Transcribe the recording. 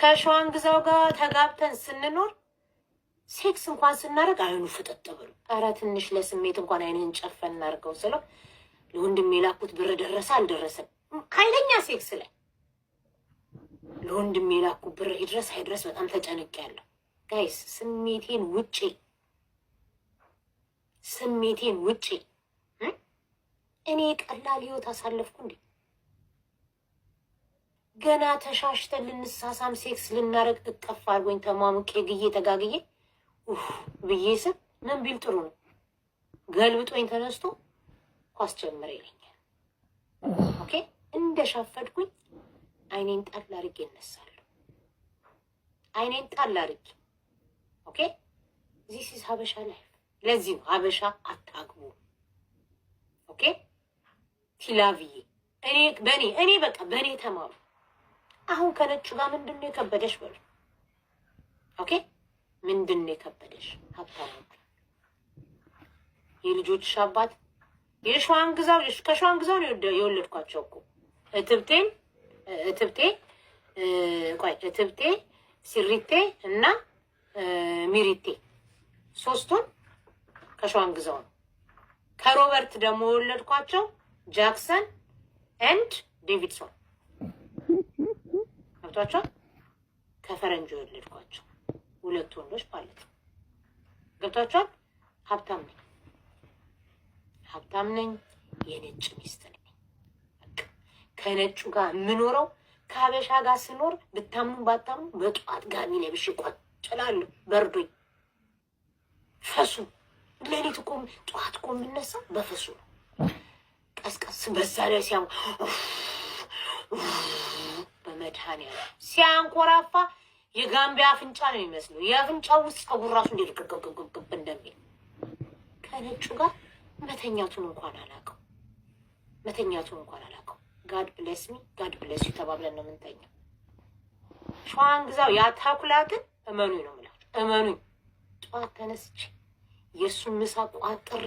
ከሸዋን ግዛው ጋር ተጋብተን ስንኖር ሴክስ እንኳን ስናደርግ አይኑ ፍጥጥ ብሎ፣ ኧረ ትንሽ ለስሜት እንኳን አይንህን ጨፈን እናድርገው ስለው ለወንድሜ የላኩት ብር ደረሰ አልደረሰም፣ ኃይለኛ ሴክስ ላይ ለወንድሜ የላኩት ብር ይድረስ አይድረስ በጣም ተጨንቄያለሁ። Guys፣ ስሜቴን ውጬ፣ ስሜቴን ውጬ እኔ ቀላል ህይወት አሳለፍኩ እንዴ? ገና ተሻሽተን ልንሳሳም ሴክስ ልናደርግ እቀፍ አድርጎኝ ተሟሙቄ ግዬ ተጋግዬ ኡፍ ብዬ ስል ምን ቢል ጥሩ ነው? ገልብጦኝ ተነስቶ ኳስ ጀምረ ይለኛል። Okay፣ እንደ ሻፈድኩኝ አይኔን ጣል አድርጌ እነሳለሁ። አይኔን ጣል አድርጌ። Okay፣ this is ሀበሻ life። ለዚህ ነው ሀበሻ አታግቡ። Okay፣ ቲላቪዬ፣ እኔ በእኔ እኔ በቃ በእኔ ተማሩ። አሁን ከነጩ ጋር ምንድን ነው የከበደሽ በሉ። Okay፣ ምንድን ነው የከበደሽ? ሀብታም፣ የልጆችሽ አባት፣ የሸዋን ግዛው፣ ከሸዋን ግዛው ነው የወለድኳቸው እኮ እትብቴን፣ እትብቴ፣ ቆይ፣ እትብቴ፣ ሲሪቴ እና ሚሪቴ፣ ሶስቱን ከሸዋን ግዛው ነው። ከሮበርት ደግሞ የወለድኳቸው ጃክሰን and ዴቪድሶን፣ ገብቷቸዋል። ከፈረንጆ የወለድኳቸው ሁለት ወንዶች ማለት ነው። ገብቷቸዋል። ሀብታም ነኝ፣ ሀብታም ነኝ። የነጭ ሚስት ነኝ። ከነጩ ጋር የምኖረው፣ ከሀበሻ ጋር ስኖር ብታምኑ ባታምኑ በጠዋት ጋቢ ለብሼ ቁጭ እላለሁ። በርዶኝ ፈሱ፣ ሌሊት እኮ፣ ጠዋት እኮ የምነሳው በፈሱ ነው። ቀስቀስ በዛ ላይ ሲያ በመድኃኒዓለም ሲያንኮራፋ የጋምቢያ አፍንጫ ነው የሚመስለው። የአፍንጫው ውስጥ ፀጉር ራሱ እንዴት ግብግብግብ እንደሚል። ከነጩ ጋር መተኛቱን እንኳን አላውቀው፣ መተኛቱን እንኳን አላውቀው። God bless me፣ God bless you ተባብለን ነው የምንተኛው። ሸዋን ግዛው ያ ተኩላ ግን እመኑኝ ነው የምላችሁ፣ እመኑኝ። ጠዋት ተነስቼ የእሱን ምሳ ቋጥሬ